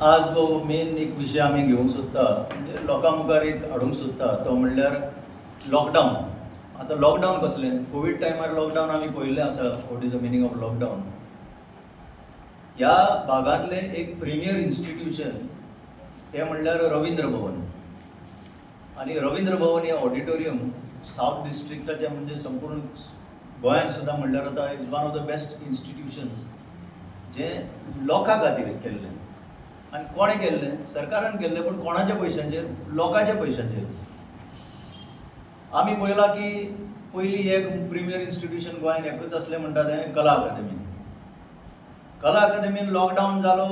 आज जो मेन एक विशय आमी घेवंक सोदता, म्हणजे लोकां मुखार एक हाडूंक सोदता, तो म्हणल्यार लॉकडावन. आतां लॉकडावन कसलें? कोवीड टायमार लॉकडावन आमी पळयल्लें आसा, what is the meaning of lockdown. ह्या भागांतलें एक प्रिमियर इन्स्टिट्यूशन तें म्हणल्यार रवींद्र भवन. आनी रवींद्र भवन हें ऑडिटोरियम सावथ डिस्ट्रिक्टाचें, म्हणजे संपूर्ण गोंयांत सुद्दां म्हणल्यार आतां is one of the best institutions जें लोकां खातीर केल्लें. आनी कोणें केल्लें? सरकारान केल्लें, पूण कोणाच्या पयशांचेर? लोकांच्या पयशांचेर. आमी पळयलां की पयलीं एक प्रिमियर इन्स्टिट्यूशन गोंयांत एकूच आसलें म्हणटा तें कला अकादमी. कला अकादमीन लॉकडावन जालो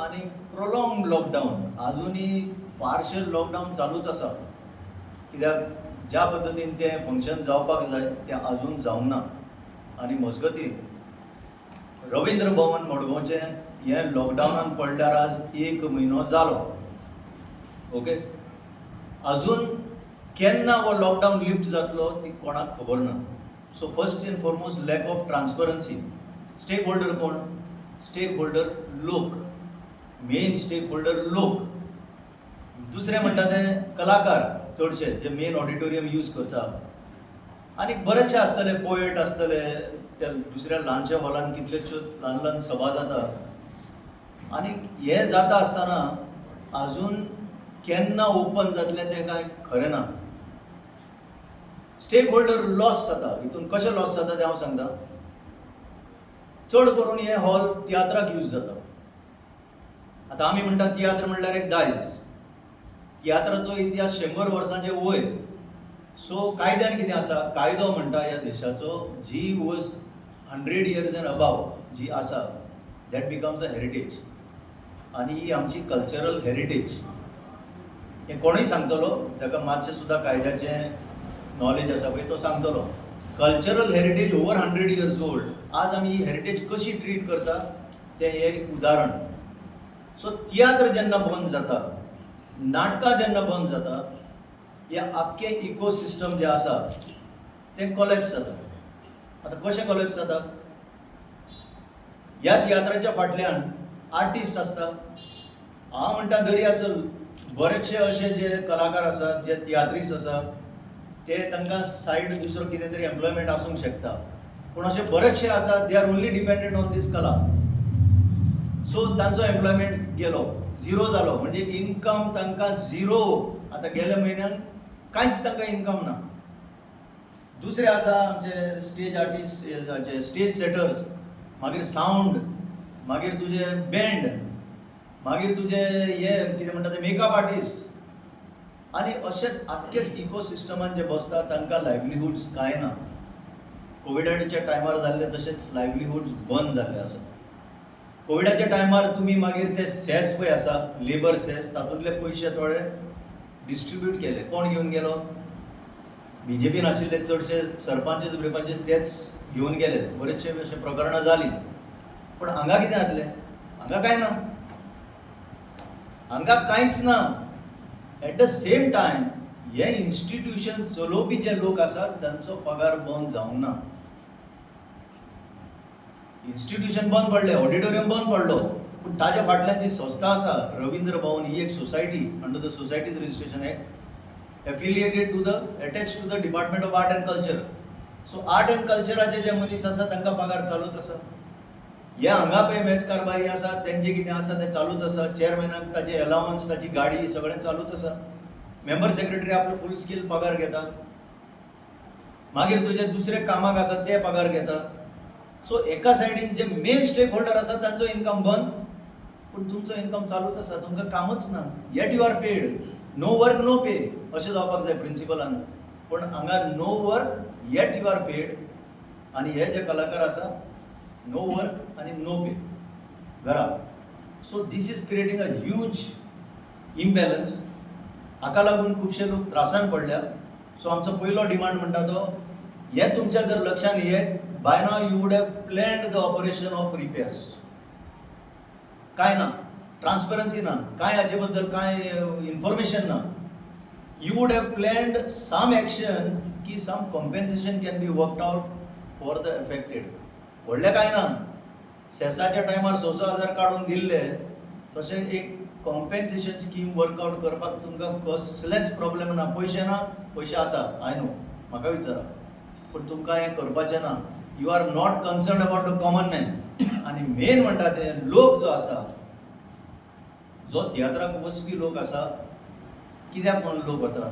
आनी प्रोलोंग लॉकडावन, आजुनूय पार्शियल लॉकडावन चालूच आसा, कित्याक ज्या पद्दतीन तें फंक्शन जावपाक जाय तें आजून जावंक ना. आनी मजगतीं रवींद्र भवन मडगांवचें हें लॉकडावनान पडल्यार आज एक म्हयनो जालो. ओके, अजून केन्ना हो लॉकडावन लिफ्ट जातलो ती कोणाक खबर ना. So first and foremost, lack of transparency. Stake holder कोण? स्टेक होल्डर लोक, मेन स्टेक होल्डर लोक. दुसरें म्हणटा ते कलाकार चडशे जे मेन ऑडिटोरियम यूज करता. आनी बरेचशे आसतले, पोएट आसतले, त्या दुसऱ्या ल्हानशा हॉलान कितल्योश्यो ल्हान ल्हान सभा जाता. आनी हें जाता आसतना अजून केन्ना ओपन जातलें तें कांय खरें ना. स्टेक होल्डर लॉस जाता. हितून कशें लॉस जाता तें हांव सांगता. चड करून हें हॉल तियात्राक यूज जाता. आतां आमी म्हणटा तियात्र म्हणल्यार एक दायज. तियात्राचो इतिहास 100 वर्सांचे वयर. सो कायद्यान कितें आसा? कायदो म्हणटा ह्या देशाचो, जी वस्त 100 इयर्स एंड अबाव जी आसा, that becomes a heritage. आनी ही आमची कल्चरल हेरिटेज हें कोणूय सांगतलो. ताका मातशें सुद्दां कायद्याचें नॉलेज आसा पळय, तो सांगतलो. Cultural heritage over 100 years old, आज आमी ही हेरिटेज कशी ट्रीट करता तें हें एक उदाहरण. सो तियात्र जेन्ना बंद जाता, नाटकां जेन्ना बंद जाता, हे आख्खें इकोसिस्टम जें आसा तें कोलॅप्स जाता. आतां कशें कोलॅप्स जाता? ह्या तियात्राच्या फाटल्यान आर्टिस्ट आसता. हांव म्हणटा दर्या चल, बरेचशे अशे जे कलाकार आसात, जे तियात्रिस्ट आसात, ते तांकां सायड दुसरो कितें तरी एम्प्लॉयमेंट आसूंक शकता, पूण अशे बरेचशे आसात, they are only dependent on this कला. सो तांचो एम्प्लॉयमेंट गेलो, झिरो जालो, म्हणजे इनकम तांकां झिरो. आतां गेल्या म्हयन्यान कांयच तांकां इनकम ना. दुसरे आसा आमचे स्टेज आर्टिस्ट, जे स्टेज सेटर्स, मागीर सावंड, मागीर तुजे बँड, मागीर तुजे हे कितें म्हणटा ते मेकअप आर्टिस्ट. आनी अशेंच आख्खेच इकोसिस्टमान जे बसता तांकां लायवलीहुड्स कांय ना. कोविडाच्या टायमार जाल्ले तशेंच लायवलीहुड्स बंद जाल्ले आसा. कोविडाच्या टायमार तुमी मागीर ते सेस पळय आसा, लेबर सेस, तातूंतले पयशे थोडे डिस्ट्रिब्यूट केले. कोण घेवन गेलो? बीजेपीन आशिल्ले चडशे सरपंचेस बिरपंचेस तेच घेवन गेले. बरेचशे अशे प्रकरणां जालीं. पूण हांगा कितें जातलें? हांगा कांय ना, हांगा कांयच ना. एट the same time हे इन्स्टिट्यूशन चलोवपी जे लोक आसात तांचो पगार बंद जावंक ना. इन्स्टिट्यूशन बंद पडलें, ऑडिटोरियम बंद पडलो, पूण ताज्या फाटल्यान जी संस्था आसा, रवींद्र भवन ही एक society under the Societies Registration Act, affiliated to the, attach to the Department of Art and Culture. So art and कल्चराचे जे मनीस आसा तांकां पगार चालूच आसा. हे हांगा पळय मेज कारभारी आसा, तेंचें कितें आसा तें चालूच आसा. चेअरमॅनाक ताचे अलावन्स, ताची गाडी, सगळें चालूच आसा. मेंबर सेक्रेटरी आपलो फूल स्केल पगार घेता. मागीर तुजे दुसरे कामाक आसा ते पगार घेता. सो एका सायडीन जे मेन स्टेक होल्डर आसा तांचो इनकम बंद, पूण तुमचो इनकम चालूच आसा. तुमकां कामच ना, yet you are paid. No work, no pay अशें जावपाक जाय प्रिंसिपलान, पूण हांगा no work, yet you are paid. आनी हे जे कलाकार आसा, नो वर्क आनी नो पे घरा. So this is creating a huge imbalance. हाका लागून खुबशे लोक त्रासान पडल्या. सो आमचो पयलो डिमांड म्हणटा तो, हे तुमच्या जर लक्षान येत, by now you would have planned the operation of repairs. काय ना, ट्रान्सपरन्सी ना, काय हाजे बद्दल काय इन्फॉर्मेशन ना. You would have planned some action की some compensation can be worked out for the affected. व्हडलें कांय ना, सेसाच्या टायमार स स हजार काडून दिल्ले, तशें एक कॉम्पेन्सेशन स्कीम वर्कआउट करपाक तुमकां कसलेच प्रॉब्लेम ना. पयशे ना, पयशे आसा, I know, म्हाका विचारा, पूण तुमकां हें करपाचें ना. You are not concern about the common man. आनी मेन म्हणटा ते लोक जो आसा, जो तियात्राक वचपी लोक आसा, कित्याक म्हणून लोक वता?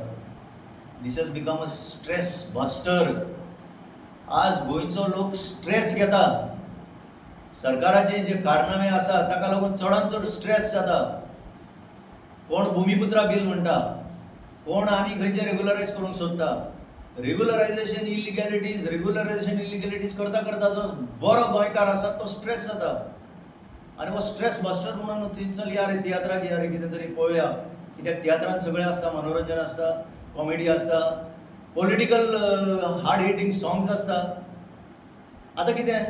This has become a stress buster. आज गोंयचो लोक स्ट्रेस घेता. सरकाराचे जे कारनामे आसा ताका लागून चडान चड स्ट्रेस जाता. कोण भुमिपुत्रा बील म्हणटा, कोण आनी खंयचे रेगुलरायज करूंक सोदता. रेगुलरायझेशन इलिगॅलिटीज, रेगुलरायझेशन इलिगॅलिटीज करता करता जो बरो गोंयकार आसा तो स्ट्रेस जाता आनी हो स्ट्रेस बस्टर म्हणून थंय चल या रे तियात्राक, या रे कितें तरी पळोवया. कित्याक तियात्रान सगळें आसता, मनोरंजन आसता, कॉमेडी आसता, पॉलिटिकल हार्ड हिटींग सॉंग्स आसता. आतां कितें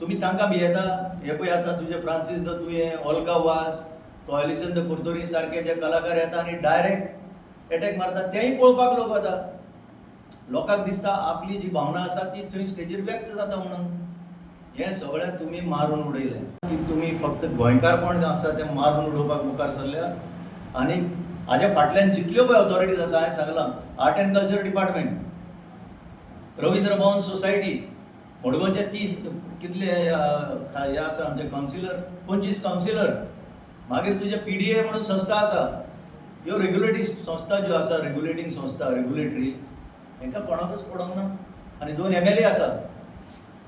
तुमी तांकां भियेता? हे पळय, आतां तुजे फ्रांसीस the तुयें, ओल्गा वाज, तो एलिसन the Curtorim सारके जे कलाकार येता आनी डायरेक्ट एटॅक मारता, तेंय पळोवपाक लोक वता. लोकांक दिसता आपली जी भावना आसा ती थंय स्टेजीर व्यक्त जाता म्हणून. हें सगळें तुमी मारून उडयलें की तुमी फक्त गोंयकारपण आसा तें मारून उडोवपाक मुखार सरल्या. आनी हाज्या फाटल्यान जितल्यो पळय ऑथॉरिटीज आसा, हांवें सांगलां, art and culture department, Ravindra Bhavan society, मडगांवचे 30 कितले हे आसा आमचे कावन्सिलर, 25 कावन्सिलर, मागीर तुजे पीडीए म्हणून संस्था आसा. ह्यो रेग्युलेटरी संस्था ज्यो आसा, रेग्युलेटींग संस्था, रेग्युलेटरी, हांकां कोणाकच पडोंक ना. आनी दोन एमएलए आसा,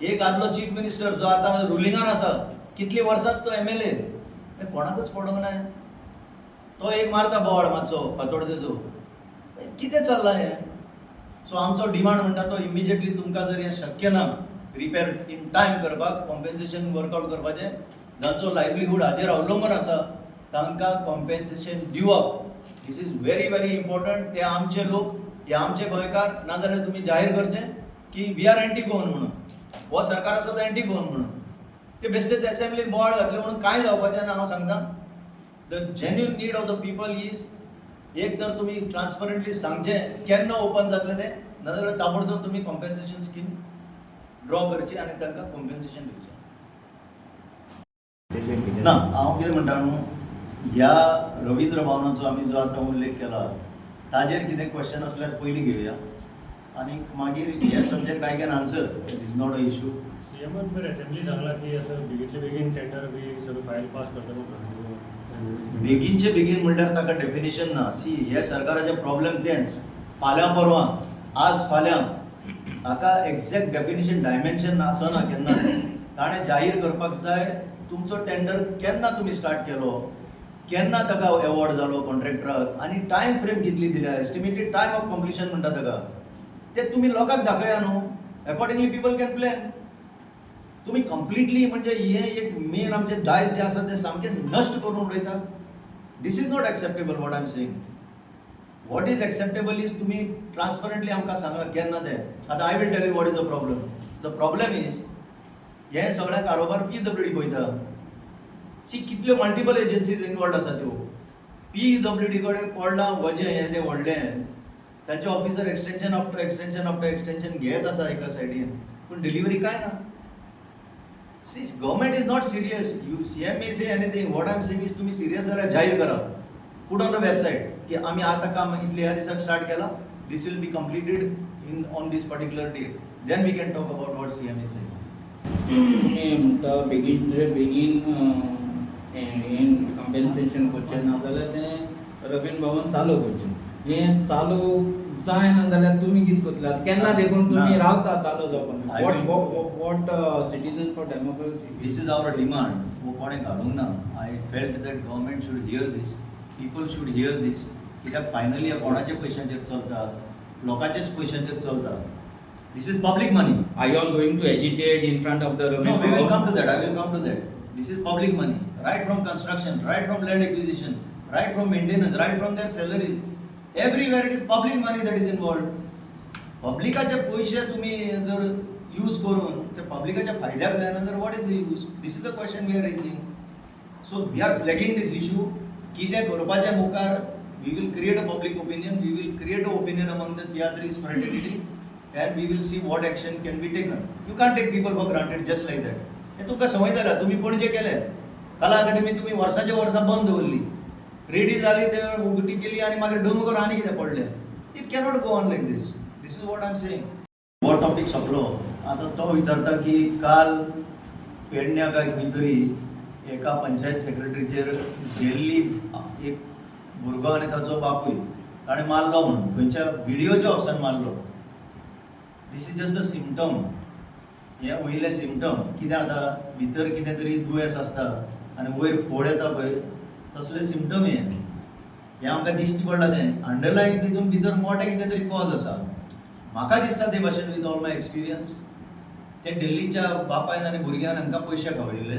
एक आदलो चीफ मिनिस्टर जो आतां रुलिंगान आसा, कितलीं वर्सांच तो एमएलए, कोणाकच पडोंक ना. तो एक मारता बोवाळ मातसो फातोड्डेचो. कितें चल्लां हें? सो आमचो डिमांड म्हणटा तो इमिजिएटली तुमकां जर हें शक्य ना रिपेर इन टायम करपाक, कॉम्पेन्सेशन वर्कआउट करपाचें, जांचो लायवलीहूड हाजेर अवलंबून आसा तांकां कॉम्पेन्सेशन दिवप, this is very very important. ते आमचे लोक, हे आमचे गोंयकार. नाजाल्यार तुमी जाहीर करचें की we are anti Goan म्हणून, हो सरकार आसा तो एंटी गोवन म्हणून. ते बेश्टेच एसेंब्लीन बोवाळ घातले म्हणून कांय जावपाचें ना. हांव सांगता, the genuine need of the people is एक तर तुमी ट्रान्सपरंटली सांगचें केन्ना ओपन जातलें तें, नाजाल्यार ताबडतोब तुमी कॉम्पेन्सेशन स्कीम ड्रॉ करची आनी तांकां कॉम्पेन्सेशन दिवचें. तेजेर कितें? ना, हांव कितें म्हणटा न्हू, ह्या रवींद्र भवनाचो आमी जो आतां उल्लेख केला ताजेर कितें क्वेश्चन आसल्यार पयलीं घेवया आनी मागीर हे subject I can answer, it is not a issue. सीएमान पर असेंब्ली सांगला की आतां बेगीतले बेगीन टेंडर बी सगळें फायल पास करता म्हणून. बेगीनचे बेगीन म्हणल्यार ताका डेफिनेशन ना. सी, हे सरकाराचे प्रॉब्लेम तेंच, फाल्यां परवां, आज फाल्यां, हाका एग्जॅक्ट डेफिनेशन, डायमेन्शन आसना केन्ना. ताणें जाहीर करपाक जाय तुमचो टेंडर केन्ना तुमी स्टार्ट केलो, केन्ना ताका एवॉर्ड जालो कॉन्ट्रॅक्टराक आनी टायम फ्रेम कितली दिल्या, एस्टिमेटेड टायम ऑफ कंप्लिशन म्हणटा ताका, ते तुमी लोकांक दाखया न्हू. Accordingly people can plan. तुमी कंप्लिटली म्हणजे हे एक मेन आमचें दायज जें आसा तें सामकें नश्ट करून उडयता. This is not acceptable, what I am saying. What is acceptable is तुमी ट्रान्सपरंटली आमकां सांगा केन्ना तें. आतां I will tell you what is the problem. The problem is हे सगळें कारोबार पीडब्ल्यूडी पळयता. सी, कितल्यो मल्टिपल एजन्सीज इनवॉल्ड आसा त्यो. पीडब्ल्यूडी कडेन पडलां वजें हें तें व्हडलें. तांचे officer extension after extension after extension घेत आसा एका सायडीन, पूण डिलिव्हरी कांय ना. See, government is not serious. You CM may say anything. What I am saying is तुम्ही सिरियस जाल्यार जाहीर करा, put on the website की आमी आतां काम इतले ह्या दिसाक स्टार्ट केलां, this will be completed in on this particular date, then we can talk about what CM is saying. तुमी म्हणटा बेगीन बेगीन हें कंपेन्सेशन करचें ना जाल्यार तें रवींद्र भवन चालू करचें. हें चालू जायना जाल्यार तुमी कितें करतले आतां? केन्ना देखून तुमी ना. रावता चालू जावपाक? I what will- what Citizen for Democracy This is our demand. वो कोणें घालूंक ना. I felt that government should hear this, people should hear this. कित्याक फायनली कोणाच्या पयशांचेर चलता? लोकांच्याच पयशांचेर चलता. This is public money. Are you all going to agitate in front of the No, Ravindra we will Bhavan? come to that. I will come to that. This is public money, right from construction, right from land acquisition, right from maintenance, right from their salaries. Everywhere it is public money that is involved. पब्लिकाचे पयशे तुम्ही जर use करून ते पब्लिकाच्या फायद्याक जायना जर, what is the use? This is the question we are raising. So we are flagging this issue. कितें करपाच्या मुखार we will create a public opinion, we will create a opinion among the tiatrist fraternity and we will see what action can be taken. You can't take people for granted just like that. हें तुमकां संवय जाल्या. तुमी पणजे केले, कला अकादमी तुमी वर्साच्या वर्सां बंद दवरली. रेडी जाली, ते उगटी केली आनी मागीर डोंगर करून आनी कितें पडलें. It cannot go on like this. This is what I am saying. हो टॉपीक सोंपलो. आतां तो विचारता की काल पेडण्या काय खंय तरी एका पंचायत सेक्रेटरीचेर गेल्ली एक भुरगो आनी ताचो बापूय ताणें मारलो म्हणून, खंयच्या बिडियोच्या ऑफिसान मारलो. This is just a symptom. हें वयलें सिमटम कितें, आतां भितर कितें तरी दुयेंस आसता आनी वयर फोड येता पळय, तसलें सिमटम हें. हें आमकां दिश्टी पडलां. तें अंडरलायन तितून भितर मोटें कितें तरी कॉज आसा. म्हाका दिसता ते भाशेन, विथ ऑल my experience, ते दिल्लीच्या बापायन आनी भुरग्यान हांकां पयशे खावयल्ले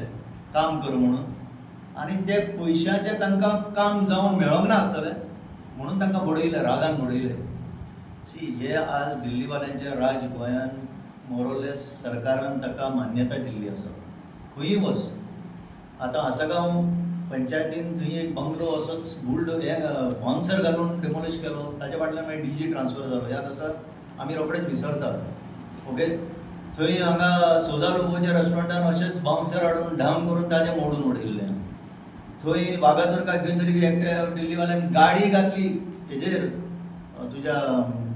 काम कर म्हणून, आनी ते पयशाचें तांकां काम जावन मेळोंक ना आसतलें म्हणून तांकां बडयले, रागान बडयले. सी, हे आज दिल्लीवाल्यांचें राज गोंयान मोरलेस सरकारान ताका मान्यताय दिल्ली आसा. खंयूय वच, आतां आसगांव पंचायतीन थंय एक बंगलो असोच बुल्ड हे बाउन्सर घालून डेमोलिश केलो. ताच्या फाटल्यान मागीर डीजी ट्रान्सफर जालो. याद आसा? आमी रोखडेच विसरतात. ओके, थंय हांगा सोजा लोबोच्या रेस्टॉरंटान अशेंच बाउन्सर हाडून डाम करून ताजें मोडून उडयल्लें. थंय वागातोर काय खंय तरी एकट्या दिल्लीवाल्यान गाडी घातली हेजेर, तुज्या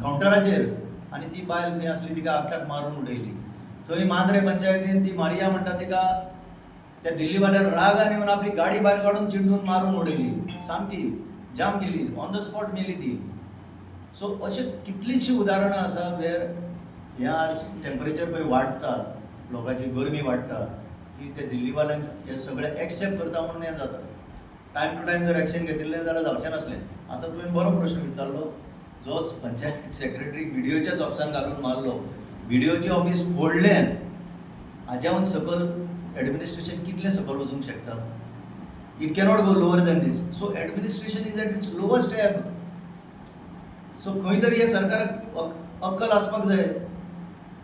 कावंटराचेर, आनी ती बायल थंय आसली, तिका आपल्याक मारून उडयली. थंय मांद्रे पंचायतीन ती मारिया म्हणटा तिका त्या दिल्लीवाल्यान रागान येवन आपली गाडी भायर काडून चिड्डून मारून उडयली, सामकी जाम केली, ऑन the spot मेली ती. सो अशें कितलींशीं उदाहरणां आसा वेर हें आज टेम्परेचर पळय वाडटा, लोकांची गरमी वाडटा, ती ते दिल्लीवाल्यांक हे सगळें एक्सेप्ट करता म्हणून हें जाता. टायम टू टायम जर एक्शन घेतिल्लें जाल्यार जावचें नासलें. आतां तुवें बरो प्रश्न विचारलो. जो पंचायत सेक्रेटरी बिडियोच्याच ऑफिसान घालून मारलो, बिडियोचें ऑफिस फोडलें, हाज्याहून सकयल एडमिनिस्ट्रेशन कितलें सकयल वचूंक शकता? It cannot go lower than these. So administration is at its lowest ebb. So खंय तरी हे सरकाराक अक्कल आसपाक जाय.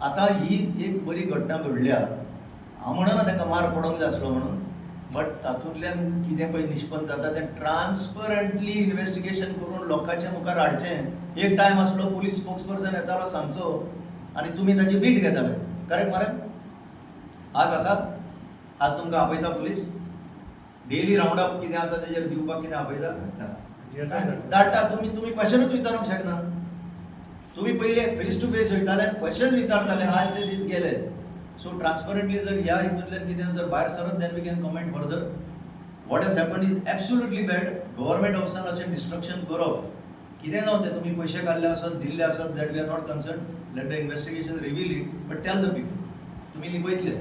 आतां ही एक बरी घटना घडल्या. हांव म्हणना तांकां मार पडोंक जाय आसलो म्हणून, बट तातूंतल्यान कितें पळय निष्पन्न जाता तें ट्रान्सपरंटली इन्वेस्टिगेशन करून लोकांच्या मुखार हाडचें. एक टायम आसलो, पुलीस स्पोक्स पर्सन येतालो सांगचो आनी तुमी ताची बीट घेताले. करेक्ट मरे? आज आसात? आज तुमकां आपयता पुलीस? डेली रावंड अप कितें आसा तेजेर दिवपाक कितें आपयता? DSI धाडटा. धाडटा. तुमी क्वेश्चनूच विचारूंक शकना. तुमी पयले फेस टू फेस वयताले, क्वेश्चन विचारताले. आज ते दीस गेले. सो ट्रान्सपरंटली जर ह्या हितूंतल्यान कितें जर भायर सरत, then we can comment further. What has happen is absolutely bad. Government ऑफिसान अशें डिस्ट्रक्शन करप, कितें जावं तें, तुमी पयशे काडले आसत, दिल्ले आसत, that we are not concern. Let the investigation reveal it, but tell the people. तुमी लिपयतले.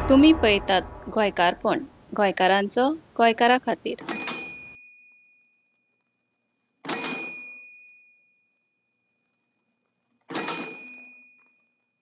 तुमी पळयतात गोंयकारपण, गोंयकारांचो गोंयकारा खातीर.